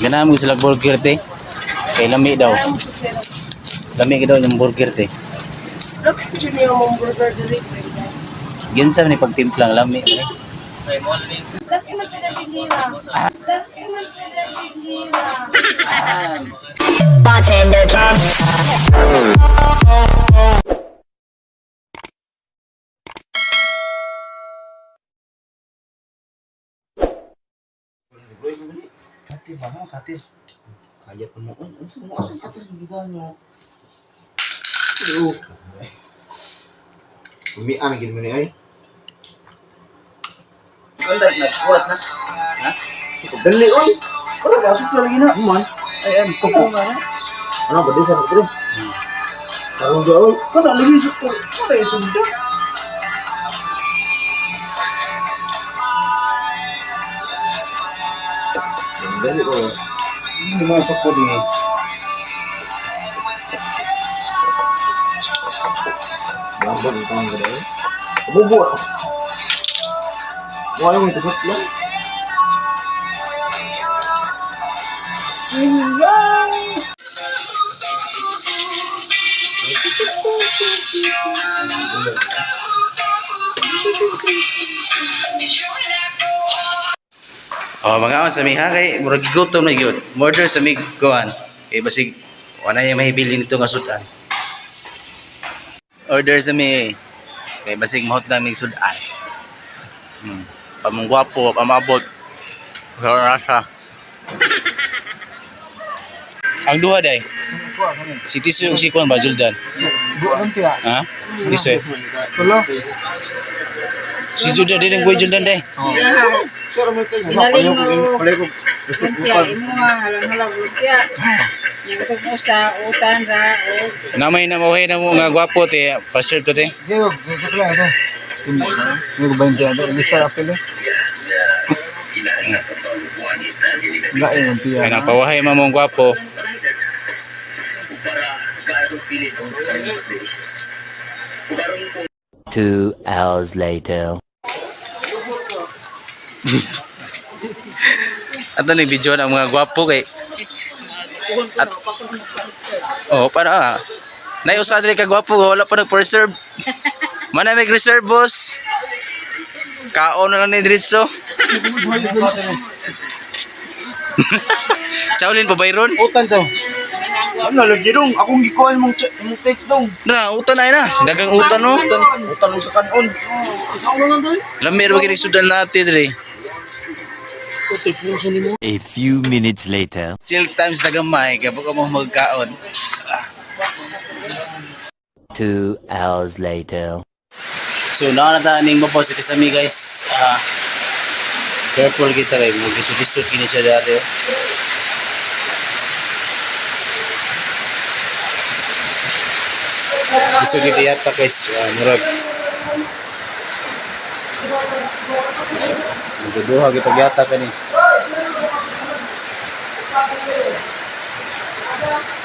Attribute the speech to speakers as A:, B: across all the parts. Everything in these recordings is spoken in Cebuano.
A: Ganahan mo sila burger te. Kay lami daw. Lami daw yung burger te.
B: Look, Junior mong burger diri.
A: Ginsa ni pagtimplang lami man eh.
B: Dami man sila dinira. Dami man sila dinira.
A: Ah,
C: Bartender.
D: Kati ba mo kati? Kaya pa mo. Unsa mo asa kati gida nyo? Umian gid mo ni ay.
A: Wala na oras na. Ha?
D: Dali oy. Wala ba sukla lagi na. Man.
A: Ay, ay, tuko nga na.
D: Ano ba di sa pre? Karon di oy. Kana lagi sukla. Wala isugda. Dali oy.
A: Hindi mo sukko din eh.
D: Lambot ang tawag ko. Bubo. Wala mo ito lang.
A: Oh, mga on sa mi ha kay murag gigutom na gyud. Murder sa mi kuan. Kay basig wala niya mahibili nito nga sudan. Order sa mi kay basig mahot na mig sudan. Pamong gwapo, pamabot. Rasa. Ang duha day. Si Tisoy ug si Kuan ba Juldan? Ha? Tisoy. Si Juldan din ang Juldan day.
E: Ginaling mo. Lumpia, imo nga, halang-halang lumpia. Yung itong usa, utan ra, o
A: Namay na mahuhay na mo nga gwapo te, pa-serve to te. Ay napawahay man mong gwapo.
C: 2 hours later.
A: Ato ni video ang mga gwapo kay At, oh, para ah. Nay usa diri ka gwapo wala pa nag-preserve. Mana may reserve boss. Kaon na lang ni diretso. Chowlin pa bayron?
D: Utan chaw. Ano lagi dong? Akong gikuan mong mong text dong.
A: Na, utan ay na. Dagang utan no.
D: Utan mo sa kanon. Sa ulo lang doy.
A: Lami ra ba sudan natin diri.
C: A few minutes later.
A: Chill times na gamay kay ka mo magkaon.
C: 2 hours later.
A: So naa na ta ning mapo sa kasami guys. Ah, careful kita kay magisud-isud kini siya dati. Isod kita yata guys, ah, murag. Magduduha kita yata kani.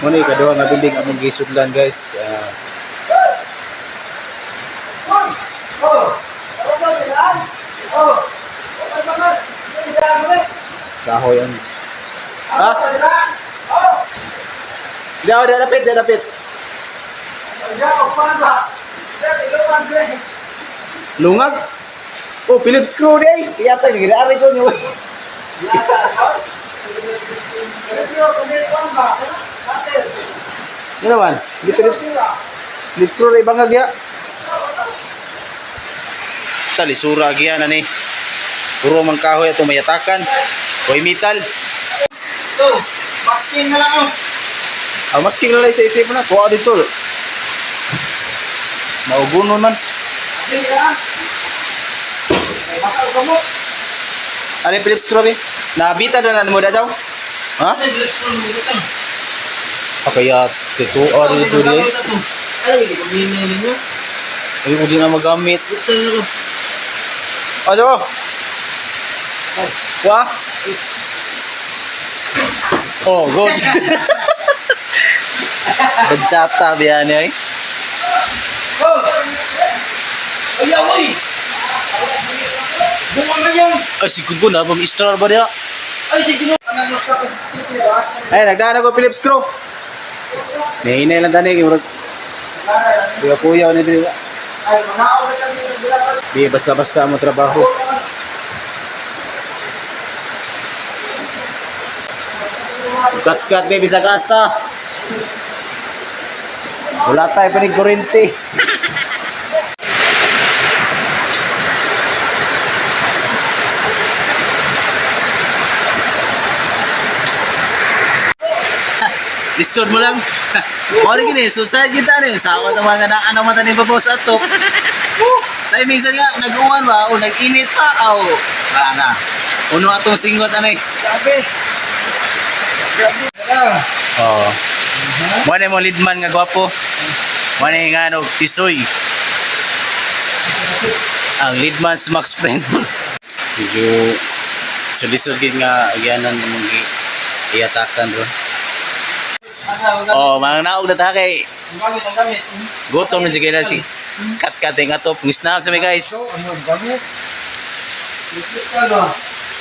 A: Muna ikaduha nga building among gisudlan guys. Ah, kahoy ang. Ha? Diyaw, diyaw, dapit, diyaw, dapit. Lungag? Oh, Phillips screw day. Iyata, giraari ko niyo. Ano naman? Hindi Phillips. Phillips screw ray bangag ya. Tali sura gya na ni. Puro man kahoy ato mayatakan. Hoy metal.
D: To, masking na lang oh.
A: Ang masking na lang sa itim na. Kuha dito. Maugunon man.
D: Di ah. Masal ka mo.
A: Ano yung Phillips screw eh? Nabita na na mo da jaw? Ha?
D: Ay, Phillips screw mo dito.
A: Ah, kaya tito ah, dito di.
D: Ay, di ko minili ninyo.
A: Ay, ko di na magamit.
D: Buksan na ko.
A: Ah, jaw. Kuha. Oh, good. Bachata biyan eh.
D: Oh! Ayaw, oy! Bunga na yan!
A: Ay, si Kugo na, pag-istrar ba niya?
D: Ay, sige no!
A: Ay, nagdaan ako Philips Crew. Nahinay lang tani kay murag. Di ba kuya ni diri? Di basta-basta mo trabaho. Kat-kat baby sa kasa. Wala tayo pa ng kurente. Lisod mo lang. Mao rin gini, suicide kita ni. Sawa na mga na ano man tanim pa sa ato. Woo! Tayo minsan nga nag-uwan ba o nag-init pa aw. Wala na. Uno atong singot anay.
D: Grabe. Grabe. Ah.
A: Oo. Mo na mo leadman nga gwapo. Mo na nga ano, tisoy. Ang leadman sa Max Friend. Medyo sulisod gid nga agyanan imong iatakan ron. Oh, mga naog na ta kay
D: Ang gamit, ang gamit.
A: gutom na jud na si Kat-kat nga atop ng snack sa mi guys.
D: So, ano ang gamit? Ligpit ka no?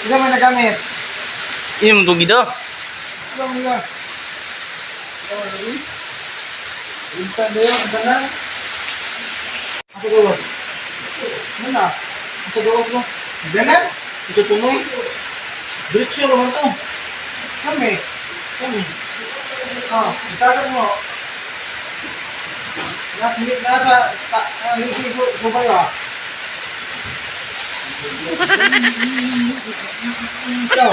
D: Isa man nagamit.
A: Imong tugido.
D: Ano mo na? Ano mo na? Intan na yun, ang tanan. Asa gawas? Ano na? Asa gawas mo? Ganan?
A: Ito tunoy. Diretso naman to.
D: Saan may? Saan may? Oh, itagat mo. Last minute na ata, ta, liki ko, ko ba yun? Ikaw.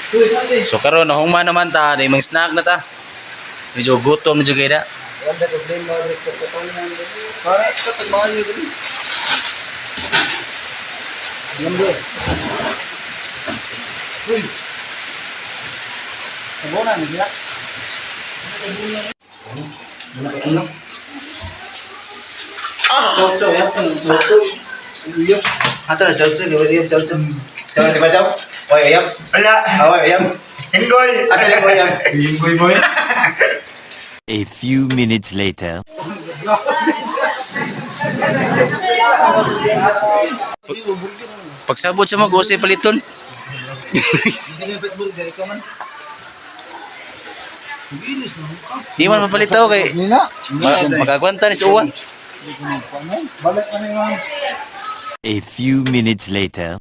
D: Uy, kante.
A: So karon nahuma naman ta, di mang snack na ta. Medyo gutom na jud kay da.
D: Wala problema, respeto ko lang. Para ka tagmahan niyo dali. Lambo. Uy. Sabona ni sila. Ano? Ah, chow chow ya, chow chow. Iyap.
A: Ato na chow chow, iyap chow chow. Chow di ba chow? Oy, iyap.
D: Ala.
A: Oy, iyap.
D: Enggoy.
A: Asa ni mo iyap?
D: Enggoy boy.
C: A few minutes later.
A: Pagsabot sa mo, gusay paliton. Di man mapalitaw kay
D: Nina.
A: makagwanta ni sa uwan.
D: Balik man ni ma'am.
C: A few minutes later.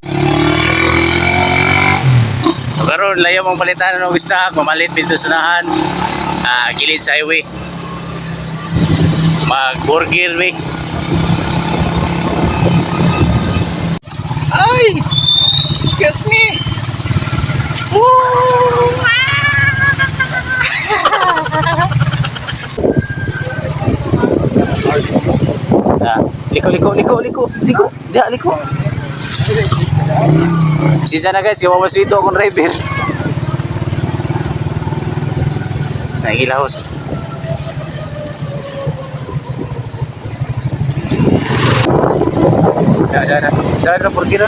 A: So karon layo mong palitan og snack, mamalit dito sa unahan. Ah, gilid sa highway. Mag burger mi. Ay! Excuse me. Woo! Ah, liko liko liko liko liko diha liko. Sisa na guys, gawa mas ito akong driver. Nagilahos. Ya, ya, ya. Ya, ya, por qué no?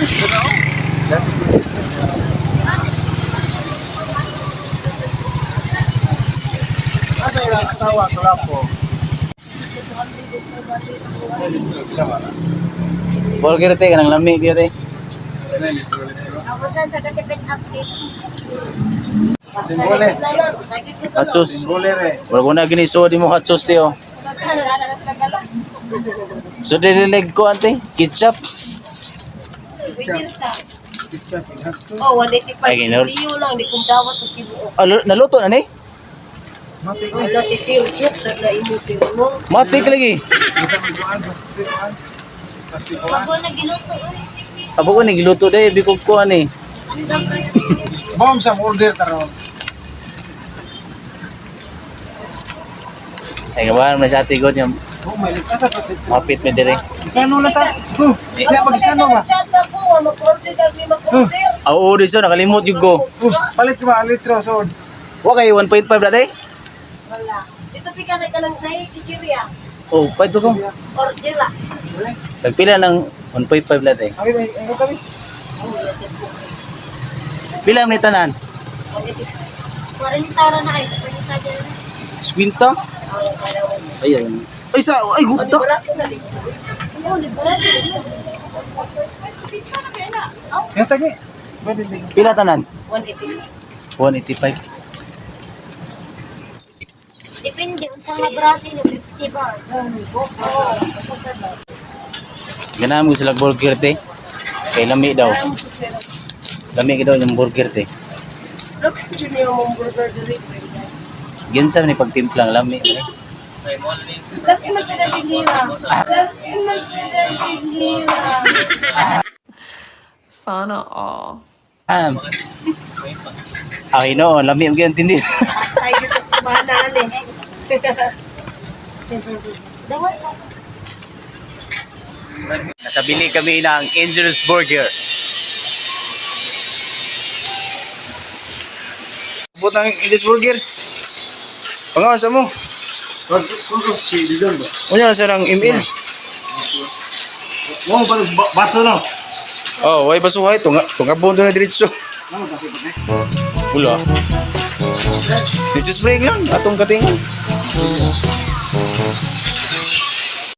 D: Asa ilang asawa kalapo?
A: Burger te, kanang lami gyud te.
B: Ako sa kasi pet update.
D: Simbole.
A: Hot sauce.
D: Simbole re.
A: Wala ko na ginisuod mo hot sauce te oh. So dililig ko ante, ketchup.
D: Pizza paghatso.
B: Oh, 185
A: Ay, ginor.
B: CCU lang, di kong dawat og tibuok.
A: Ah, naluto na ni?
D: Mati ko.
B: Wala si Sir Chuk sa imo sir mo.
A: Matik lagi.
B: Bago na giluto oy.
A: Abo ko ni giluto day bikog ko ani.
D: Bomb sa order taron.
A: Ay gabahan man sa ate god yung
D: Oh, may ligtas sa plastic.
A: mapit mi dire.
D: Isano na ta. Huh. Kaya pag isano ba?
B: Chat ako, wa mag-order kag mi mag-order.
A: Aw oo so nakalimot jud ko.
D: Palit ka ba litro so.
A: Wa kay 1.5 dati?
B: Wala. Dito pika sa kanang nay chichirya.
A: Oh, pwede ko.
B: Order ra.
A: Nagpila ng 1.5 dati.
D: Ay, ay, ay, kami.
B: Oh, yes po.
A: Pila man ni tanan?
B: 185. 40 ra na ay, 40 dyan.
A: Swinta?
B: Oh,
A: Ayun.
D: Ay sa ay gugta. Yung tag ni. Pwede sige.
A: Pila tanan?
E: 180.
A: 185.
F: Depende unsa nga braso no Pepsi ba.
A: Ganahan mo sila burger te. Kay lami daw. Lami daw yung burger te.
B: Look, Junior mong burger diri.
A: Ginsa ni pagtimplang lami man eh.
B: Dami man sila tindira. Dami man sila tindira.
G: Sana all.
A: Ay no, lami ang gyud tindi.
B: Ay, dito sa kumahanan eh.
F: Dawat pa.
A: Nakabili kami ng Angel's Burger.
D: Bot ng Angel's Burger. Pangaon sa mo. Unya sa ng ML.
H: Mo ba baso no?
D: Oh, way basuhay tunga tunga bondo na diretso. Wala. Diretso spring lang atong katingan.